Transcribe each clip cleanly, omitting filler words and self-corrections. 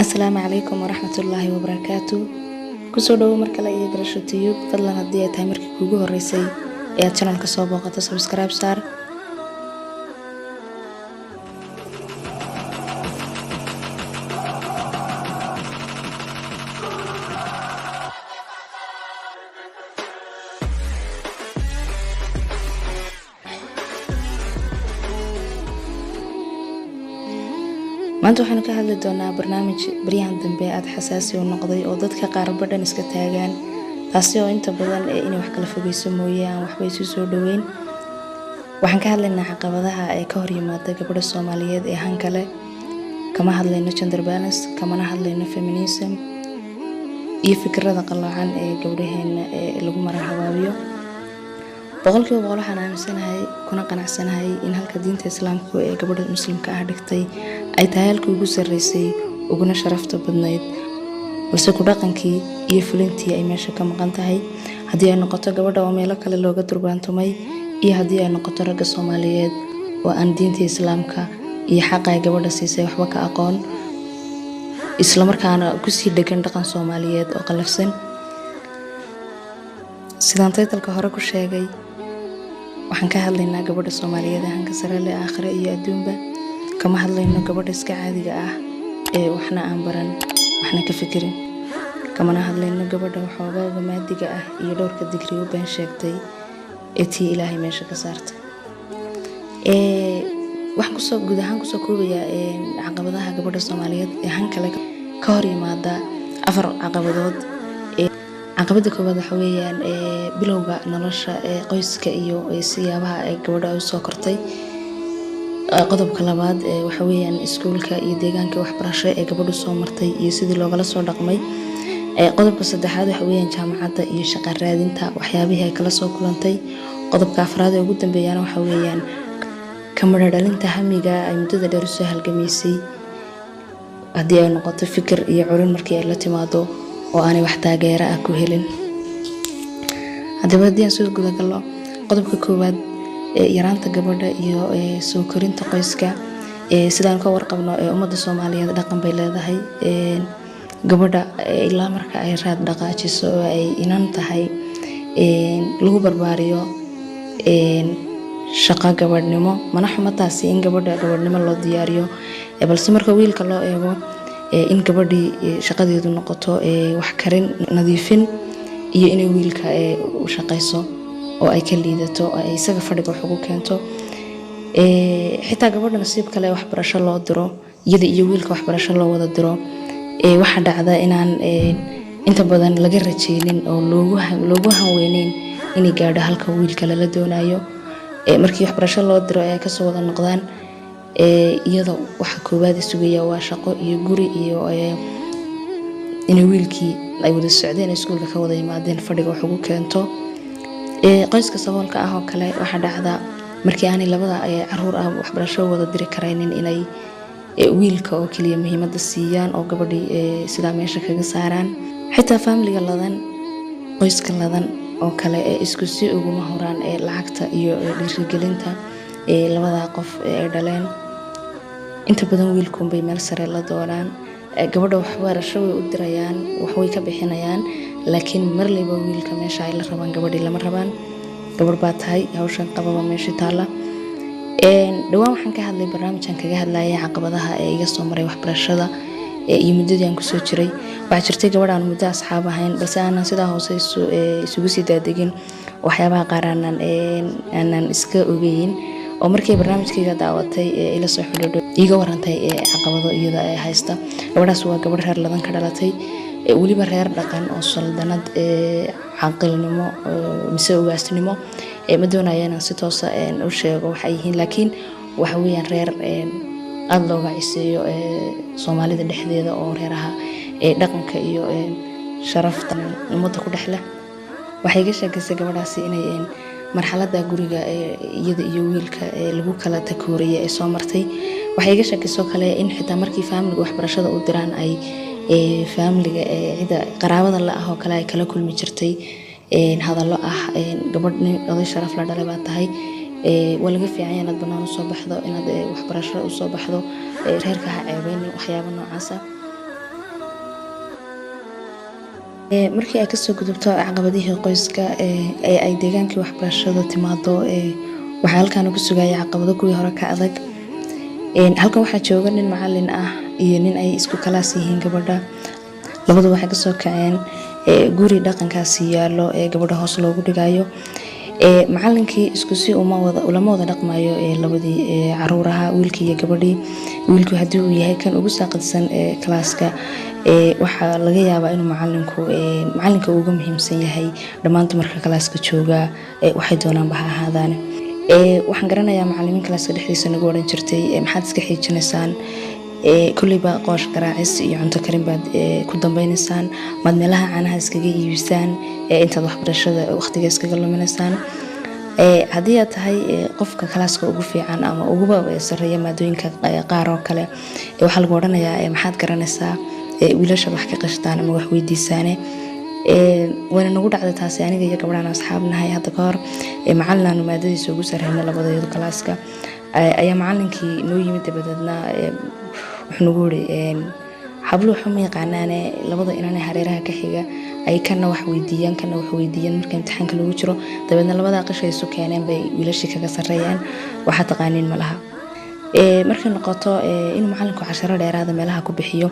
Asalaamu calaykum waraxmatullaahi wabarakaatu. Kusoo dhowo mar kale iyo Garasho Tube. Fadlan, haddii ay tahay markii kuugu horeysay ee aad channelka soo booqato, subscribe saar. Maanta waxaanu ka hadli doonaa barnaamij baryahan dambe aada xasaasi u noqday oo dadka qaarba dhan iska taagaan, taasi oo inta badan ee inay wax kala fogeyso mooye aan waxba isu soo dhaweyn. Waxaan ka hadlaynaa caqabadaha ee ka hor yimaada gabadha Soomaaliyeed ee hanka leh. Kama hadlayno gender balance, kamana hadlayno feminism iyo fikirada qaloocan ee gabdhaheena ee lagu marar habaabiyo. 100% waxaan aaminsanahay kuna qanacsanahay in halka diinta Islaamku ee gabadha Muslimka ah dhigtay ay tahay halkii ugu sarreysay uguna sharafta badnayd, balse ku dhaqankii iyo fulintii ay meesha ka maqan tahay, haddii ay noqoto gabadha oo meelo kale looga durbaantumay iyo haddii ay noqoto ragga Soomaaliyeed oo aan diinta Islaamka iyo xaqa ay gabadha siisay waxba ka aqoon, islamarkaana kusii dhegan dhaqan Soomaaliyeed oo qallafsan. Sidaan titleka hore ku sheegay, waxaan ka hadlaynaa gabadha Soomaaliyeed ee hanka sare leh aakhire iyo adduunba. Kama hadlayno gabadha iska caadiga ah ee waxna aan baran, waxna ka fikirin. Kamana hadlayno gabadha waxoogaaga maadiga ah iyo dhowrka digri u been sheegtay ee tii Ilaahay meesha ka saartay. Waxaan kusoo guud ahaan kusoo koobayaa caqabadaha gabadha Soomaaliyeed ee hanka leh ka hor yimaada afar caqabadood. Caqabada koowaad waxa weeyaan bilowga nolosha ee qoyska iyo siyaabaha ay gabadha u soo kortay. Qodobka labaad waxa weeyaan iskuulka iyo deegaanka waxbarasho ee gabadhu soo martay iyo sidii loogala soo dhaqmay. Qodobka saddexaad waxa weeyaan jaamacadda iyo shaqo raadinta, waxyaabihii ay kala soo kulantay. Qodobka afraad ee ugu dambeeyana waxa weeyaan ka midho dhalinta hamiga ay muddada dheer usoo halgamaysay, haddii ay noqoto fikir iyo curin markii ay la timaado oo aanay wax taageero ah ku helin. Haddaba, haddii aan soo gudagalno qodobka koowaad ee yaraanta gabadha iyo soo korinta qoyska, sidaan ka warqabno, ummadda Soomaaliyeed dhaqan bay leedahay. Gabadha ilaa marka ay raad dhaqaajiso oo ay inan tahay lagu barbaariyo shaqo gabadhnimo. Mana xumo taasi in gabadha gabadhnimo loo diyaariyo, balse marka wiilka loo eego, in gabadhii shaqadeedu noqoto wax karin, nadiifin iyo inay wiilka u shaqayso oo ay ka liidato oo ay isaga fadhiga wax ugu keento. Xitaa gabadha nasiib kale waxbarasho loo diro, iyada iyo wiilka waxbarasho loo wada diro, waxaa dhacda inaan inta badan laga rajeynin oo loogu hanweyneyn inay gaadho halka wiilka lala doonayo. Markii waxbarasho loo diro ee ay kasoo wada noqdaan, iyada waxa koowaad sugaya waa shaqo iyo guri iyo inay wiilkii ay wada socdeen iskuulka ka wada yimaadeen fadhiga wax ugu keento. Qoyska saboolka ah oo kale waxaa dhacda markii aanay labada caruur ah waxbarasho wada diri karaynin inay wiilka oo keliya muhiimadda siiyaan oo gabadhii sidaa meesha kaga saaraan. Xitaa faamiliga ladan, qoyska ladan oo kale ee isku si uguma horaan ee lacagta iyo dhiirigelinta labada qof ee ay dhaleen. Inta badan wiilkuunbay meel sare la doonaan. Gabadha waxbarasho way u dirayaan, waxway ka bixinayaan, laakiin marleyba wiilka meesha ay la rabaan gabadhii lama rabaan. Gabadh baa tahay, hawshan qababa meesha taalla. Dhowaan waxaan ka hadlay barnaamijkan kaga hadlayay caqabadaha ee iga soo maray waxbarashada iyo muddadii aan kusoo jiray. Waxaa jirtay gabadh aan muddo asxaab ahayn, balse aanan sidaa hoose isugu sii daadegin, waxyaabaha qaar aanan iska ogeyn, oo markii barnaamijkayga daawatay ila soo xidhiidho, iiga warantay caqabado iyada ee haysta. Gabadhaas waa gabadh reer ladan ka dhalatay, weliba reer dhaqan oo saldanad, caqilnimo mise ugaasnimo. Ma doonaya inaan si toosa u sheego waxay yihiin, laakiin waxa weeyaan reer aada looga ciseeyo Soomaalida dhexdeeda oo reeraha dhaqanka iyo sharafta ummadda ku dhex leh. Waxay iga sheegaysay gabadhaasi inay marxaladda guriga iyada iyo wiilka lagu kala takoorayay ay soo martay. Waxay iga sheekaysoo kale in xitaa markii faamiliga waxbarashada u diraan ay faamiliga cida qaraabada la ah oo kale ay kala kulmi jirtay hadallo ah: "Gabadh nin oday sharaf la dhalay baa tahay, Waa laga fiican yahay inaad banaan usoo baxdo, inaad waxbarasho usoo baxdo, reerka ha ceebeynin, waxyaabo noocaas ah. Markii ay kasoo gudubto caqabadihii qoyska ee ay deegaankii waxbarashada timaado, waxaa halkan ugu sugaya caqabado kuwii hore ka adag. Halkan waxaa jooga nin macalin ah iyo nin ay isku kalaas yihiin gabadha. Labadu waxay kasoo kaceen guri dhaqankaasi yaalo ee gabadha hoos loogu dhigayo. Macalinkii isku si ulama wada dhaqmayo labadii caruuraha, wiilkii iyo gabadhii. Wiilku haddii uu yahay kan ugu saaqidsan kalaaska, waxaa laga yaabaa inuu macalinka uga muhiimsan yahay dhammaan dumarka kalaaska jooga, waxay doonaanba ha ahaadaan. Waxaan garanayaa macalimiin kalaaska dhexdiisa nagu odhan jirtay, "Maxaad iska xiijinaysaan? Kolleyba qoosh garaacis iyo cunto karin baad ku dambeynaysaan. Maad meelaha caanaha iskaga iibisaan intaad waxbarashada waqtiga iskaga luminaysaan?" Haddii aad tahay qofka kalaaska ugu fiican ama uguba sareeya maadooyinka qaar oo kale, waxaa lagu odhanayaa, "Maxaad garanaysaa? Wiilashaad wax ka qashtaan ama wax weydiisaane." Wayna nagu dhacday taasi aniga iyo gabdhahan asxaabnahay hadda ka hor. Macalin aanu maadadiisa ugu sarreynay labadayadu kalaaska ayaa macalinkii noo yimid. Dabadeedna wuxuu nagu yiri, "Habluhu waxa ma yaqaanaane, labada inane hareeraha ka xiga ay kana wax weydiiyaan, kana wax weydiiyaan marka imtixaanka lagu jiro. Dabeedna labadaa qishay isu keeneen bay wiilashii kaga sarreeyaan. Waxaa taqaaniin ma laha." Markay noqoto inuu macalinku casharo dheeraada meelaha ku bixiyo,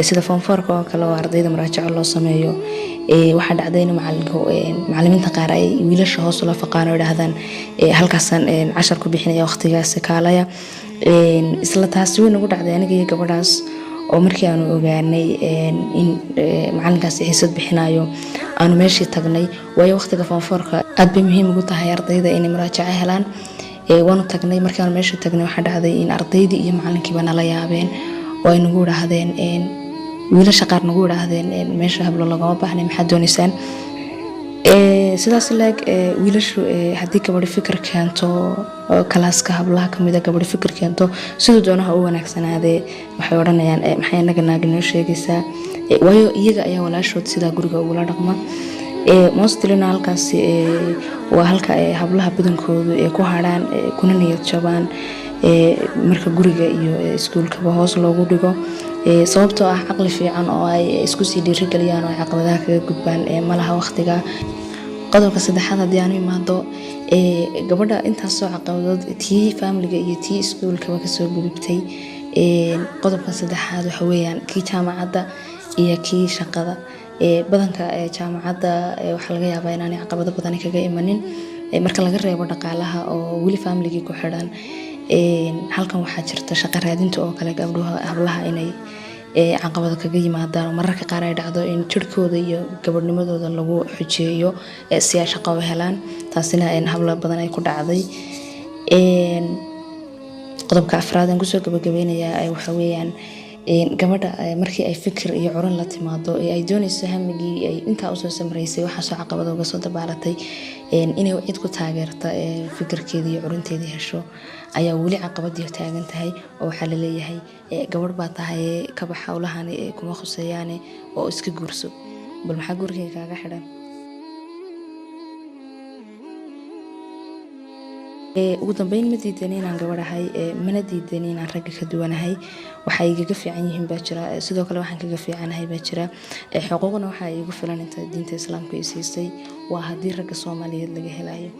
sida form fourka oo kale oo ardayda muraajaco loo sameeyo, waxaa dhacday in macalimiinta qaar ay wiilasha hoos ula faqaan oo idhaahdaan, "Halkaasaan cashar ku bixinaya waqtigaasi, kaalaya." Isla taasi way nagu dhacday aniga iyo gabadhaas, oo markii aanu ogaanay in macalinkaasi xiisad bixinayo aanu meeshii tagnay, waayo waqtiga form fourka aad bay muhiim ugu tahay ardayda inay muraajaco helaan. Waanu tagnay. Markii aanu meesha tagnay, waxaa dhacday in ardaydii iyo macalinkiiba nala yaabeen oo ay nagu idhaahdeen, wiilasha qaar nagu idhaahdeen, "Meesha hablo lagama baahnay, maxaad doonaysaan?" Sidaas leeg wiilashu haddii gabadhi fikir keento, kalaaska hablaha kamida gabadhi fikir keento, siduu doonaha u wanaagsanaadee, waxay odhanayaan, "Maxay inaga naag inoo sheegaysaa?" Waayo iyaga ayaa walaashood sidaa guriga ugula dhaqma. Mostlyna halkaasi waa halka ay hablaha badankoodu ee ku hadhaan, kuna niyad jabaan marka guriga iyo iskuulkaba hoos loogu dhigo, sababtoo ah caqli fiican oo ay isku sii dhiirigeliyaan oo ay caqabadaha kaga gudbaan malaha waqtiga. Qodobka saddexaad haddii aanu imaado, gabadha intaasoo caqabadood, tii faamiliga iyo tii iskuulkaba, kasoo gudubtay, qodobka saddexaad waxa weeyaan kii jaamacadda iyo kii shaqada. Badanka jaamacadda waxaa laga yaabaa inaanay caqabado badani kaga imanin, marka laga reebo dhaqaalaha oo weli faamiligii ku xidhan. Halkan waxaa jirta shaqo raadinta oo kale, gabdhuha hablaha inay caqabado kaga yimaadaan oo mararka qaar ay dhacdo in jirkooda iyo gabadhnimadooda lagu xujeeyo si ay shaqo u helaan. Taasina hablo badan ay ku dhacday. Qodobka afraad aan kusoo gabagabeynayaa waxa weeyaan gabadha markii ay fikir iyo curin la timaado ee ay doonayso hamigii ay intaa usoo samraysay, waxaasoo caqabado uga soo dabaalatay, inay cid ku taageerta fikirkeedii iyo curinteedii hesho, ayaa weli caqabadii taagan tahay, oo waxaa laleeyahay, "Gabadh baa tahay, kabax, howlahani kuma khuseeyaane oo iska guurso. Bal maxaa guurkayga kaaga xidhan?" Ugu dambeyn, ma diidani inaan gabadhahay, mana diidani inaan ragga ka duwanahay. Waxay igaga fiican yihiin baa jira, sidoo kale waxaan kaga fiicanahay baa jira. Xuquuqna waxaa iigu filan inta diinta Islaamka i siisay, waa haddii ragga Soomaaliyeed laga helayo.